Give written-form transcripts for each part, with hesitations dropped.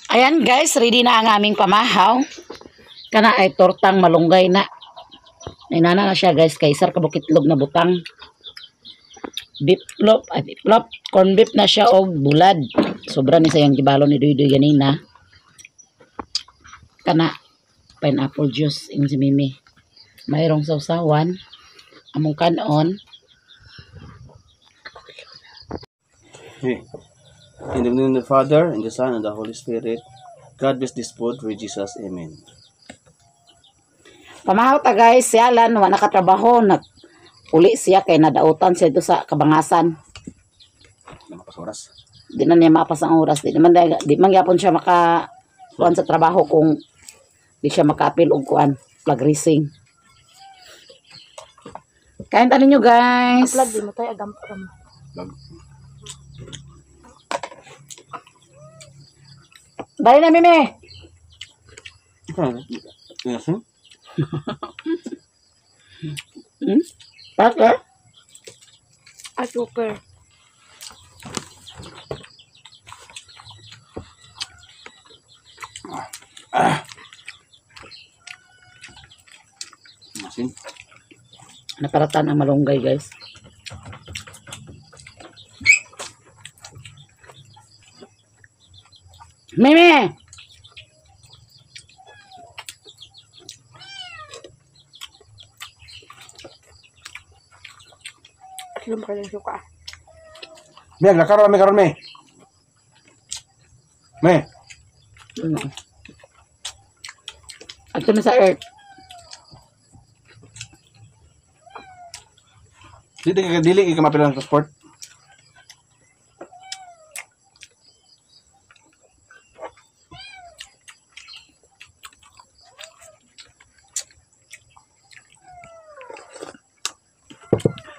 Ayan guys, ready na ang aming pamahaw. Kana ay tortang malunggay na. Inana na siya guys, kay isar ka bukitlog na butang. Beef lop, ay beef lop, corn beef na siya og bulad. Sobra ni sayang gibalo ni Duy Duy ganina. Kana pineapple juice ing si Mimi. Mayroong sausawan, among kanon. Hey. In the name of the Father, and the Son, and the Holy Spirit, God bless this food through Jesus. Amen. Pamahaw ta guys, si Alan wa nakatrabaho, nag uli siya kay nadautan siya dito sa kabangasan. Namapas oras. Di na niya maapas ang oras, di man di man gyapon siya maka kuan sa trabaho kung di siya makaapil og kuan flag racing. Kain ta ninyo guys. Plug di mo tayo agam ram. Plug. Dali na Mimi. Yes. Hmm? Bakit? Ah, super. Masin. Naparatan ang malunggay guys. Mimi! Aslom ka lang suka. Me, lakaron me karon me. Me. Ano? Ato na sa earth. Dili ka dili ka mapila ng passport.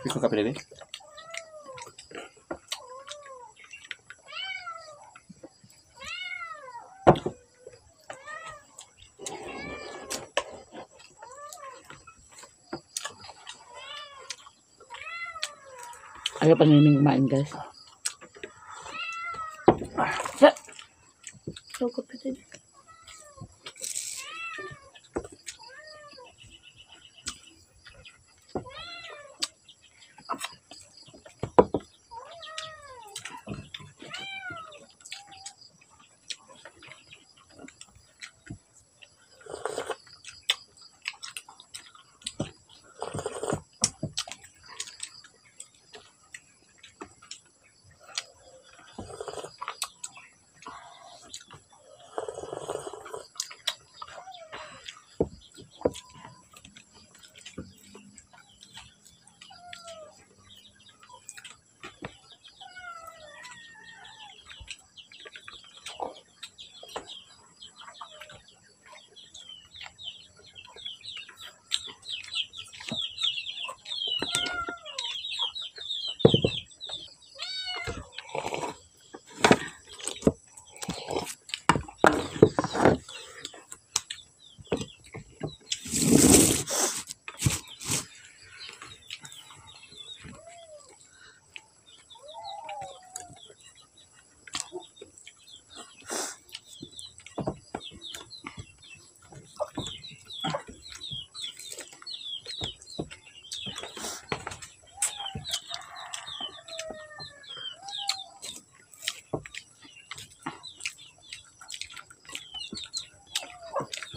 Ikaw ka pili? Ayaw pa namin kumain guys. Sa So, kapatid.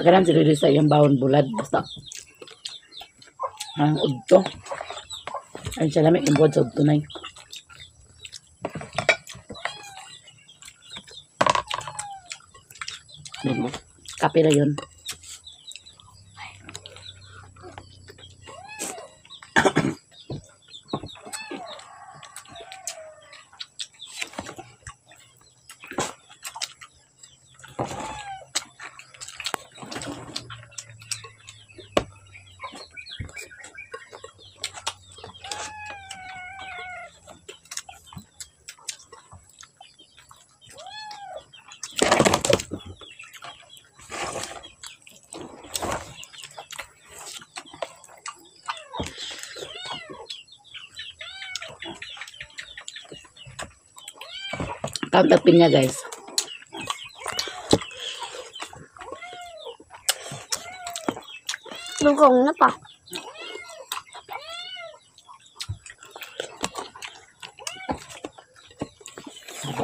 Pagkaran si Lili sa iyang bawon bulad. Basta. Ang udto. Ayun siya lamig yung buwad sa udto na yun. Kape na yun. Counterpin niya guys. Dugong na pa.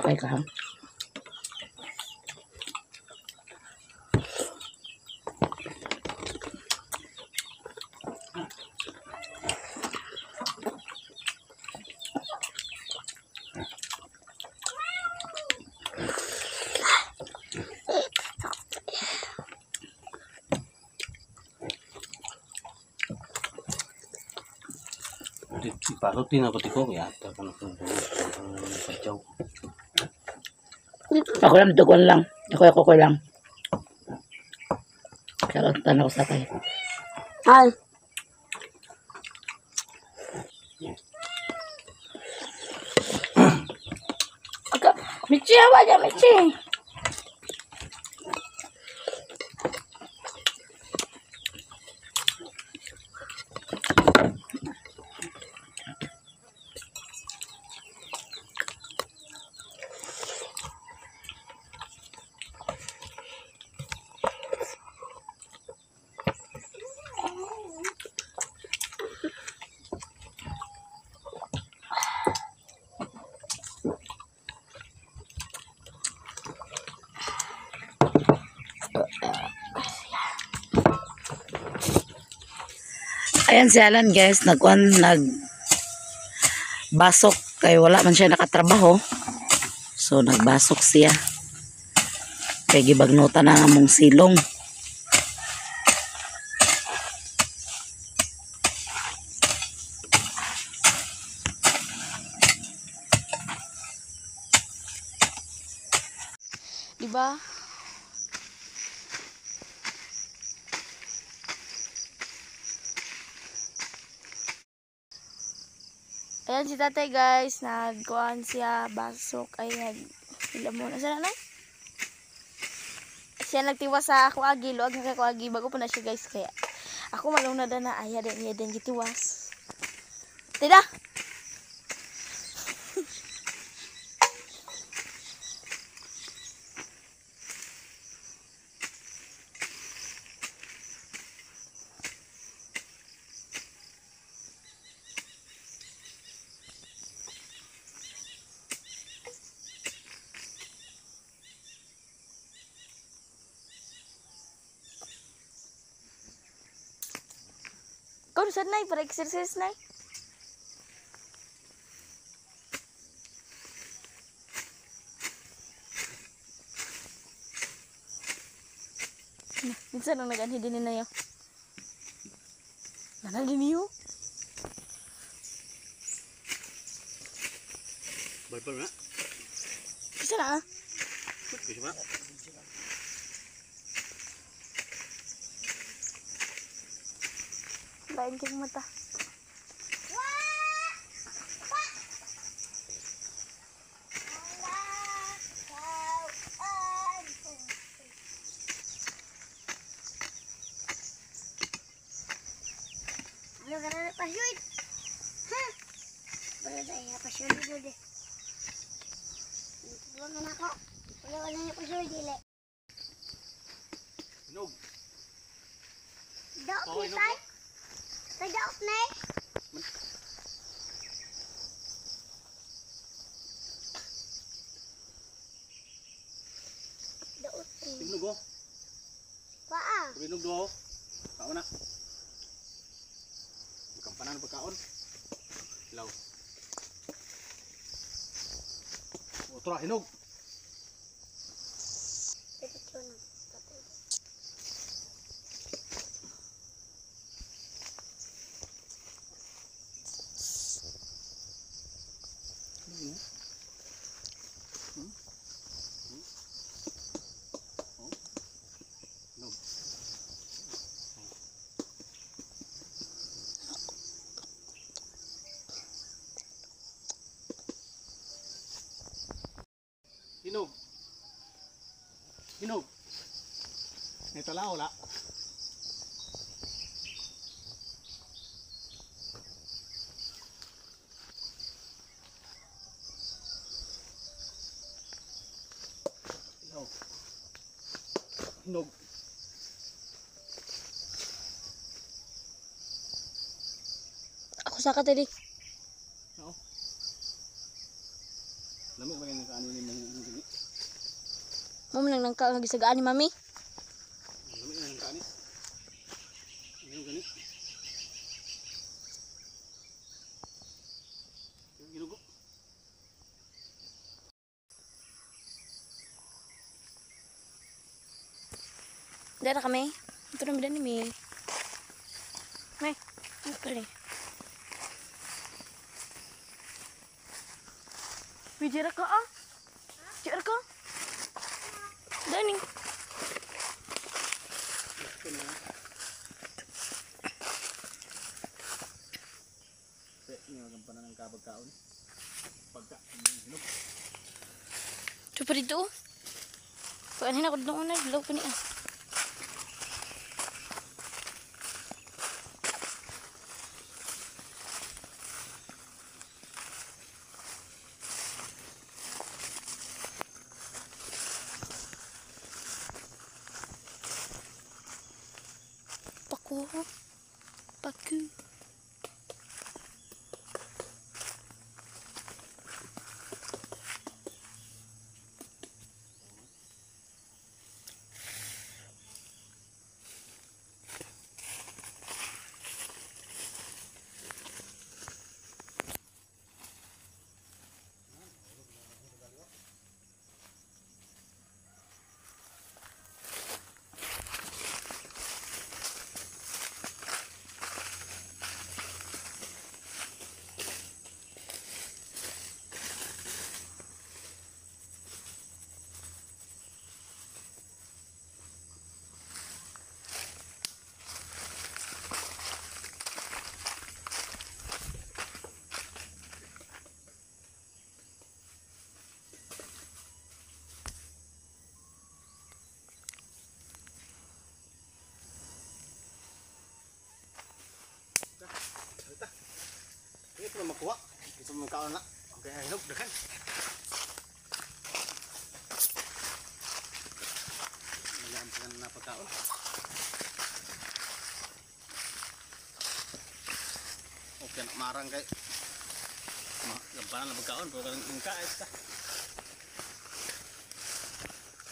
Okay ka. Parutin ako tiko ya, tapos ko. Ako lang, dugon lang. Ako ko lang. Kaya tanaw sa tayo. Ay. Michi, awa dyan, Michi. Ayan si Alan guys, nagkuan nag basok kay wala man siya nakatrabaho. So nagbasok siya. Kay gibagnutan na ang among silong. Diba? Ayan si tatay guys, nagkuhan siya, basok, ay nag, ila mo, nasa na? Siya nagtiwas sa ako agi, luag na kay agi, bago pa na siya guys, kaya ako maluna na na, ay din, iya din gitiwas. Tida! Ikaw sad nay, para exercise nay. Na, minsan nang nag-anhi din na yo. Nana din niyo. Balbal na. Bisa na ah. Bisa ba? Lain kang mata. Hinog. Hinog oh. Hinog do. Kaon na. Kampanan pagkaon. Ilaw. Otra hinog. Hinog. Hinog. Ito lang wala. Hinog. Hinog. Saka tadi. Oo. Lami ba yung kaani ni mong gini? Mo man lang nangka nga gisagaan ni mami. Lami na ng kaani. Ano gani? Ginugo. Dara kami. Ito na bidan ni mi. May, ano pa rin? May jira ka ah. Jira ka. Dani. Ito pa dito. Paanin ako doon na. Law pa niya. Paku. Paku. Ito na makuha. Ito mo kaon na. Okay, hinog daghan. Magampang na pagkaon. Okay na marang kay. Magampanan na pagkaon pero kanang kaayos ka.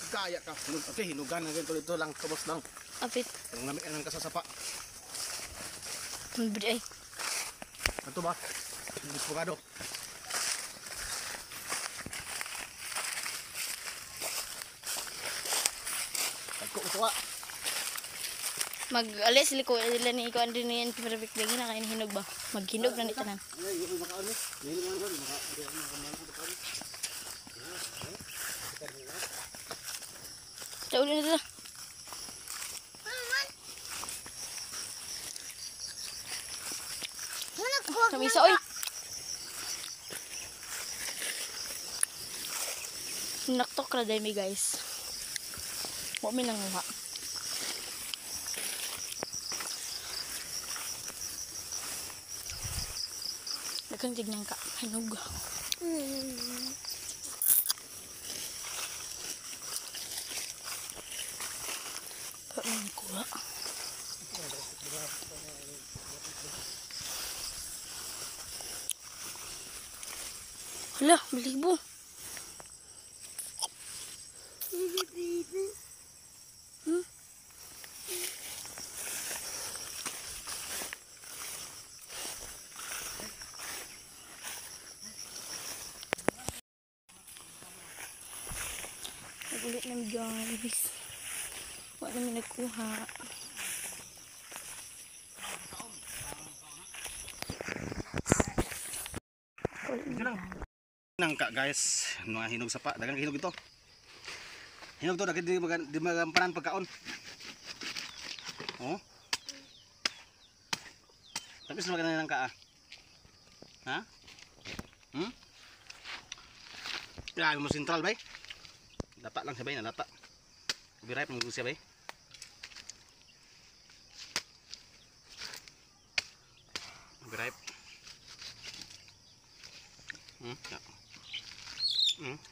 Kaya ka. Okay, hinugan na ganito dito lang kabos lang. Apit. Ang lami ang kasasapa. Bri ay. Ito ba? Dispogado. Tagko ito ah. Mag-alis sila ko sila ni ikaw andin ni perfect lagi na kain hinog ba. Maghinog na ni tanan. Sa ulo na dito. Kamisa oy. Naktok ra day mi guys. Wa mi nanguha. Daghang tignan ka. Hinog. Pa man kuha. Hala, malibo. Nagulit namin guys. Wala namin nagkuha. Nangka guys, mga hinog sapa, daghang hinog ito. Hinog to, daghan di magampanan pagkaon. Oh. Tapos naman kanina nangka ah. Ha? Grabe mo sentral bay. Lata lang siya bay, nalata. Biray pang siya bay. Biray. Ya.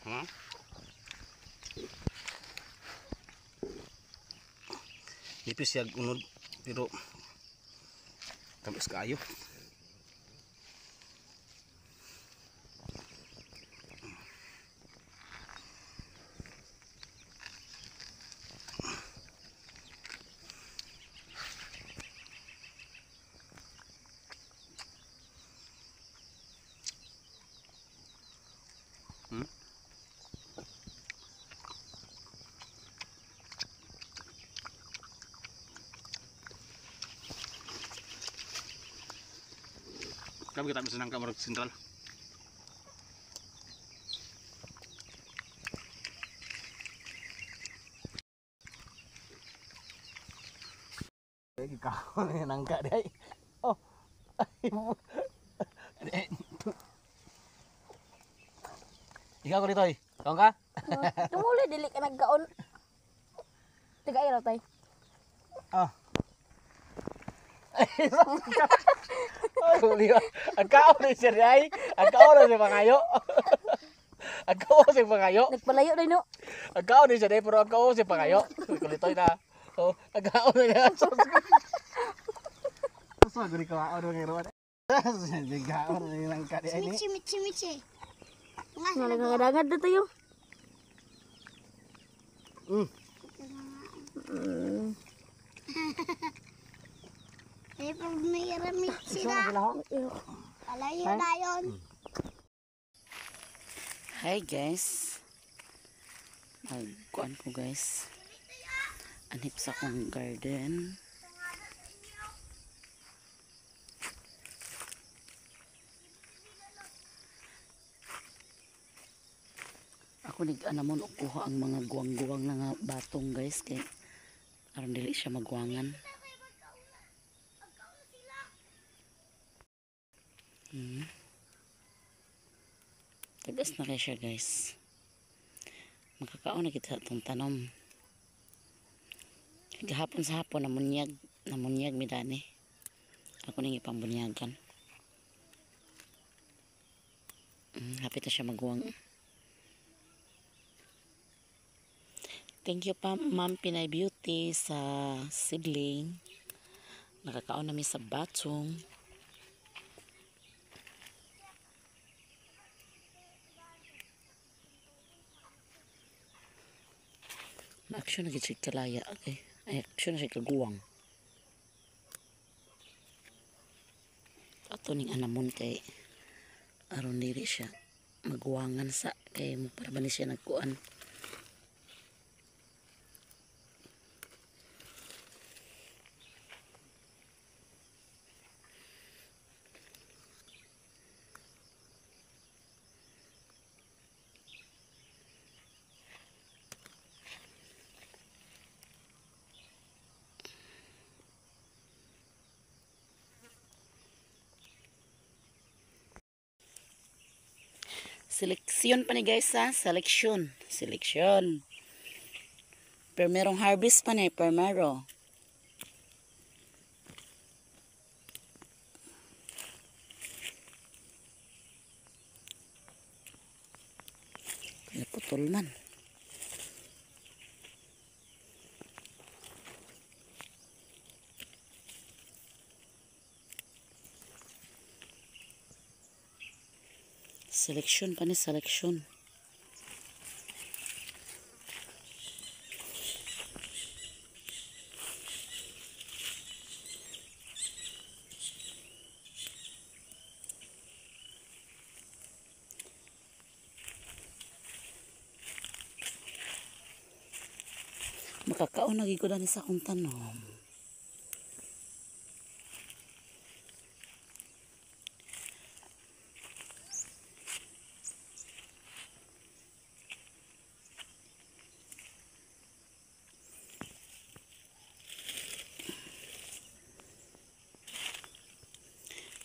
Ha? Nipis siya unod pero tamis kaayo. Kami kita bisa nangka marag sentral. Ikaw na nangka dai. Oh. Ikaw ko dito eh. Kaon ka? Tumuli dili ka nagkaon. Tiga iraw tay. Ah. Ay, huli ka. Ang kaon na siya ay. Ang kaon na siya pangayo. Ang kaon siya pangayo. Nagpalayo day no. Ang kaon na siya day, pero ang kaon siya pangayo. Kulitoy na. Oh, ang kaon na niya. So, guri ko ako ng iroan. Kaon na nilang ka di ay ni. Michi, michi, michi. Nga naghangadangad na tayo. Eh, pag may ramit sila, palayo na yun. Hi guys. Magkuan ko guys. Anhip sa akong garden. Ako nag-anamon og kuha ang mga guwang-guwang na nga batong guys kay aron dili siya magwangan. Tagas na kay siya guys. Makakaon na kita itong tanom. Gahapon sa hapon namunyag mi dani. Ako ning ipambunyagan. Hapit na siya maguwang. Thank you pa Ma'am Pinay Beauty sa seedling. Nakakaon nami sa batong. Na-action na gid siya kalaya. Okay. Ay, action na siya kaguwang. Ato ning anamon kay aron diri siya magwangan sa kay mo para ba ni siya nagkuan. Seleksyon pa ni guys ha. Seleksyon. Seleksyon. Pero merong harvest pa ni. Primero. Naputol man. Seleksyon pa ni seleksyon. Makakaon na gid ko dani sa akong tanom.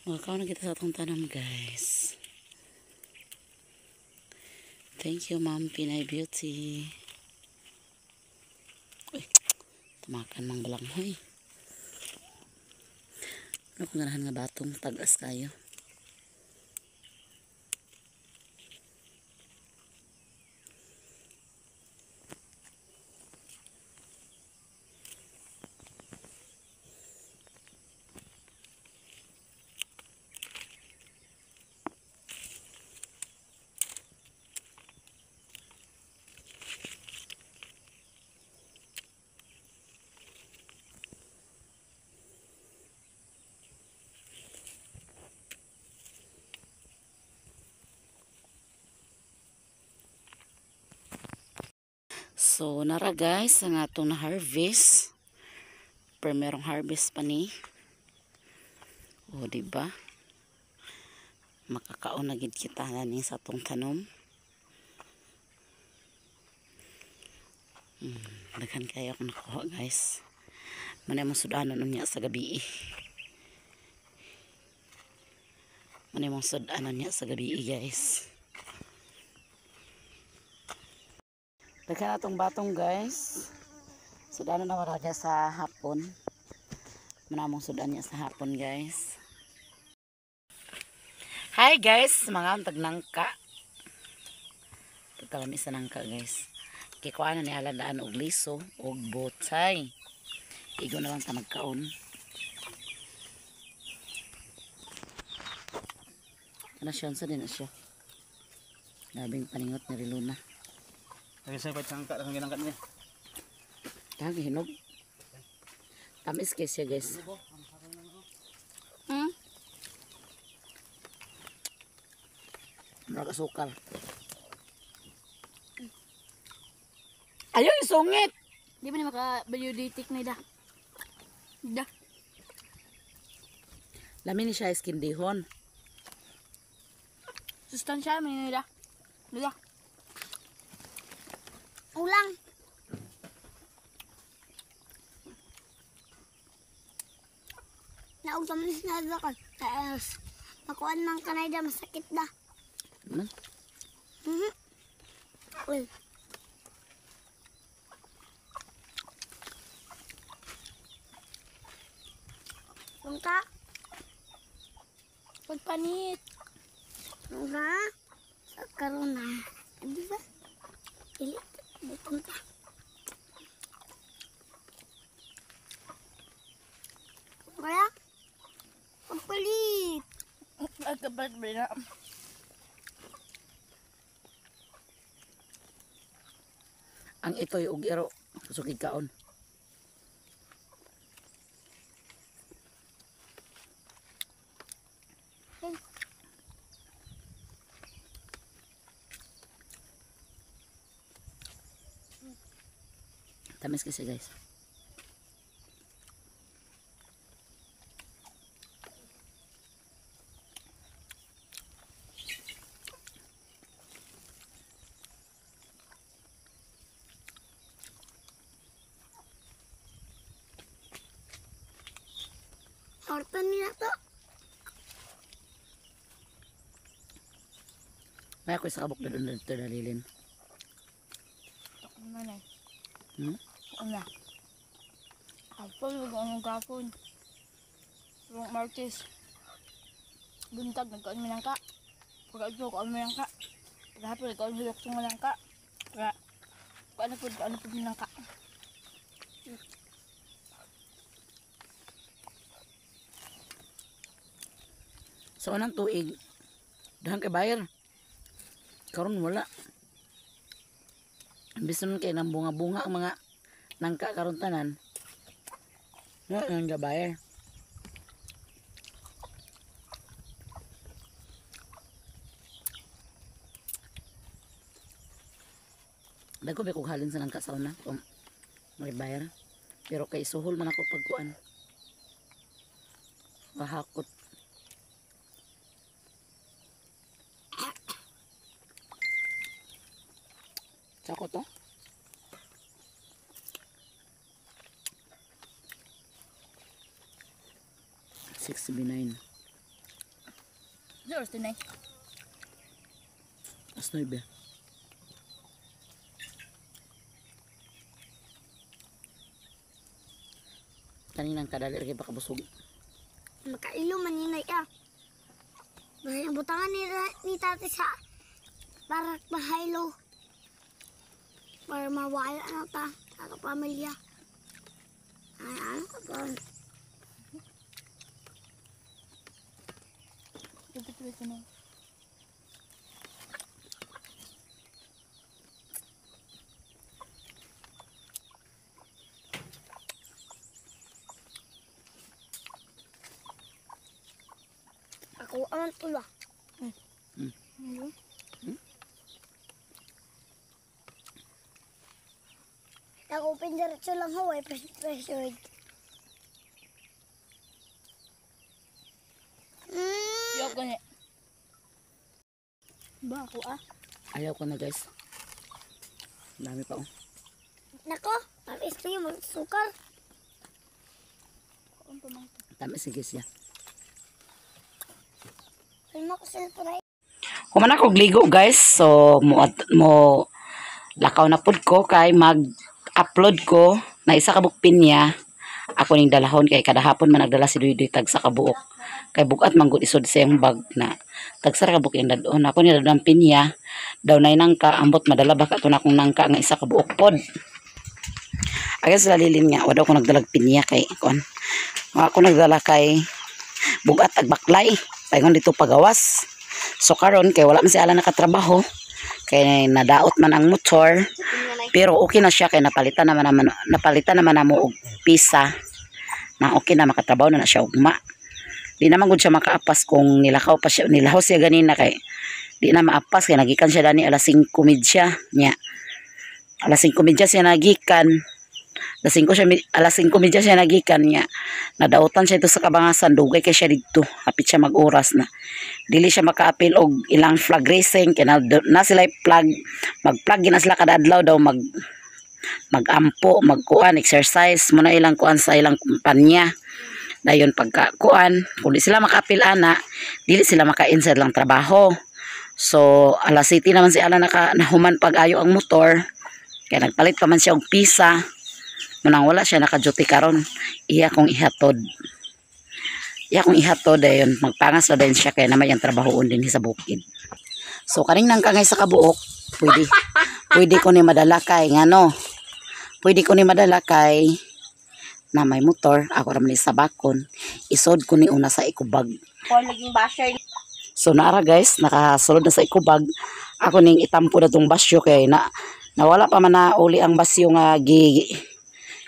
Makakaon na kita sa atong tanom guys. Thank you Ma'am Pinay Beauty. Uy, tumakan mang balanghoy. Ano kung ganahan nga batong tag-as kayo? So nara guys ang atong na-harvest. Pero merong harvest pa ni. O diba? Makakaon na gid kita ni sa atong tanom. Daghan kayo akong nakuha guys. Manay mong sudanon unya sa gabi. Manay mong sudanon niya sa gabi guys. Daghan atong batong guys. Sudanon na wala niya sa hapon. Manamong sudan niya sa hapon guys. Hi guys, mga tagnangka. Pagkalami sa nangka guys. Kikuha na ni alandaan og liso og botay. Igo na lang ta magkaon. Ano siya? Unsa din na siya? Labing paningot ni Riluna. Lagi sa pagtangka lang ginangkat niya. Tagi hinog. Tamis kay siya guys. Murag asukal. Ayun, sungit! Di ba ni maka-bioditic na da? Da. Lami ni siya iskindihon. Sustansya man ni da. Da. Ulang. Naugtamis na da ko. Taas. Makuan man kanay da masakit da. Hmm? Mhm. Uy. Tungka. Pagpanit. Tungka. Sa karon na. Di ba? Dili. Butong ta. Kaya? Pagpalit. Pagkapalit ba na? Ang ito'y og iro. Sukig kaon. Tamis kasi guys. Horton nila to. May ako sa kabuk na doon dito dalilin. Ano na? Hmm? Ano na? Hapon, wag anong gapon. Rong Martes. Buntag, nagkaon mo lang ka. Pagkaadto, kaon mo lang ka. Pagkahapon, nagkaon mo lang ka lang ka. Kaya, kaon na po, kaon na po lang ka. Sa unang tuig, dahan kay bayar. Karon wala. Imbis naman kay nang bunga-bunga ang mga nangka karon tanan. Wala nang gabayar. Dagko ba kog halin sa nangka sa una kung may bayar. Pero kay suhol man ako pagkuan. Kahakot. Sako to. 6:09. Zero to nine. As 9. Kaninang kadali rin baka busog. Makailo man yun ay ah. Basta butangan ni tate sa para mahaylo. Para mawala na ta sa pamilya. Ay, ano ka ba? 23 to 9. Ako ang tula. Ano? Nag-open diretso lang ho eh. Pressured. Yok gani. Ba ako ah. Ayaw ko na guys. Dami pa oh. Nako, mapis na yung sukar. Kaon pa man. Tama sige siya. Ano ko cellphone ay. Human ako ligo guys. So mo lakaw na pud ko kay mag-upload ko na isa ka buok pinya. Ako ning dalahon kay kada hapon man nagdala si Duy-Duy tag sa kabuok. Kay bugat man gud isod sa iyang bag na tag sa kabuok iyang dadon. Ako ni dadon pinya daw nay nangka ambot madala ba ka to na akong nangka nga isa ka buok pod. Aga sila lilin nga wala ko nagdalag pinya kay kon. Ako nagdala kay bugat ag baklay paingon dito pagawas. So karon kay wala man si Alan nakatrabaho kay nadaot man ang motor. Pero okay na siya kay napalitan naman namo og pisa na okay na makatrabaho na siya ugma. Di naman gud siya makaapas kung nilakaw pa siya, nilahaw siya ganina kay di na maapas kay nagikan siya dani alas 5:30 nya. Alas 5:30 siya nagikan. Alas 5:30 siya nagikan niya. Nadautan siya ito sa Kabangasan, dugay kay siya didto. Hapit siya mag-oras na. Dili siya makaapil og ilang flag racing kay na sila flag, mag-flag gina sila kada adlaw daw mag-ampo, magkuan, exercise muna ilang kuan sa ilang kumpanya. Dayon pagka kuan, kung di sila makaapil ana, dili sila maka-insert lang trabaho. So alas 7 naman si Alan nahuman pag-ayo ang motor. Kay nagpalit pa man siya og pisa. Munang wala siya naka-duty karon. Iya kong ihatod. Iya kong ihatod dayon magpangas na din siya kay naman ang trabahoon din sa bukid. So kaning nangkangay sa kabuok, pwede ko ni madala kay ngano. Pwede ko ni madala kay na may motor, ako ra man ni sa bakon. Isod ko ni una sa ikubag. So naara guys, nakasulod na sa ikubag. Ako ning itampo na tong basyo kay na nawala pa man na uli ang basyo nga gi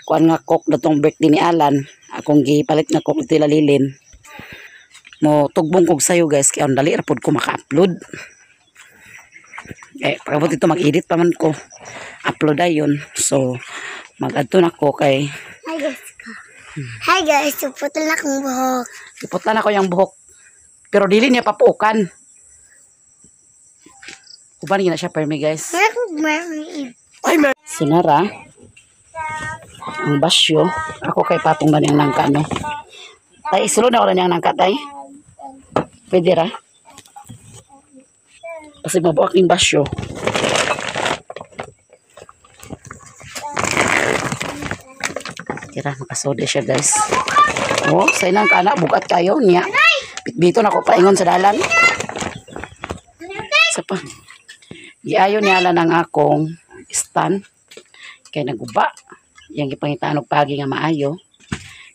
kuan nga coke na tong birthday ni Alan. Akong gipalit nga coke tila lilin. Mo tugbong kog sayo guys kay ang dali ra pod ko maka-upload. Eh pagabot ito mag-edit pa man ko. Upload ayon. So mag-adto na ko kay Hi guys. Hi guys, putol na akong buhok. Iputlan ako yung buhok. Pero dili niya papuokan. Uban na siya permi guys. Sunara ang basyo. Ako kay patong ba niyang nangka no? Tay isulod na ko na niyang nangka tay. Pwede ra. Kasi mabuak ning basyo. Tira makasode siya guys. Oh, sa inang kana bugat kayo niya. Bitbito na ko paingon sa dalan. Sa pa. Giayo niya lang ang akong stand kay naguba. Yang gipangitaan og pagi nga maayo.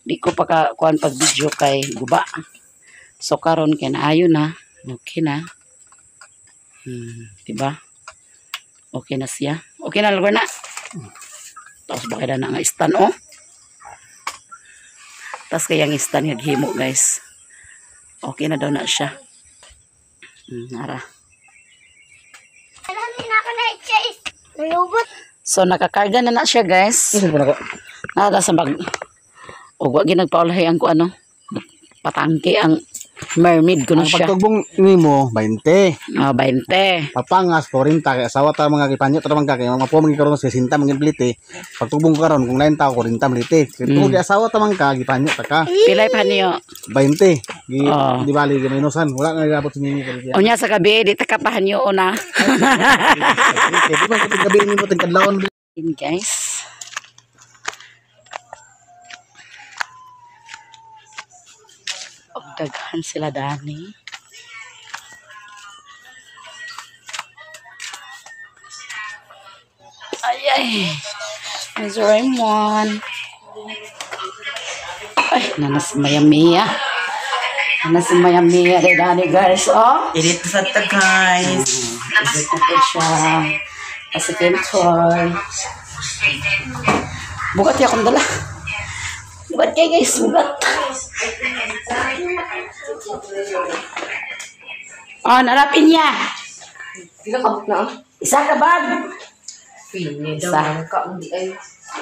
Di ko pa ka kuan pag video kay guba. So karon kay naayo na, okay na. Diba? Okay na siya. Okay na lugar na. Tapos ba kay na nga stand oh. Tapos kay ang stand nga gihimo guys. Okay na daw na siya. Nara. Alam na ako na chase. Nalubot. So nakakarga na siya guys. Nada sa bag. Og wa gyud nagpaulahi ang kuano. Patangke ang mermaid kuno Ang siya. pagtugbong nimo 20. Oh, 20. Papangas 40 kay asawa ta mga gipanyo ta man ka kay mga po mga karon 60 mga blite. Pagtugbong karon kung 9 tao 40 blite. Kay tungod kay asawa ta man ka gipanyo ta ka Pilay pa niyo. 20. Gi Oh. di bali gi minusan wala na gabot sa ninyo kay. Unya sa gabi di ta kapahan niyo una. Kay di ba kapag gabi nimo ting kadlawon Yun, guys. Og daghan sila dani. Ay ay. Miss Raymond. Ay, nanas maya-maya. Nanas maya-maya dani guys, oh. Edit sa ta guys. Edit na po siya. Kasi Kentoy. Bugat ya akong dala. Bugat kay guys, bugat. Oh, narapin niya. Pila ka na? Isa ka bag. Pini Isa. daw nangka hindi ay.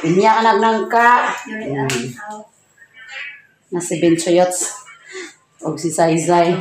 Pinya ka nagnangka. Nasi Benchoyots. Og si Saizay.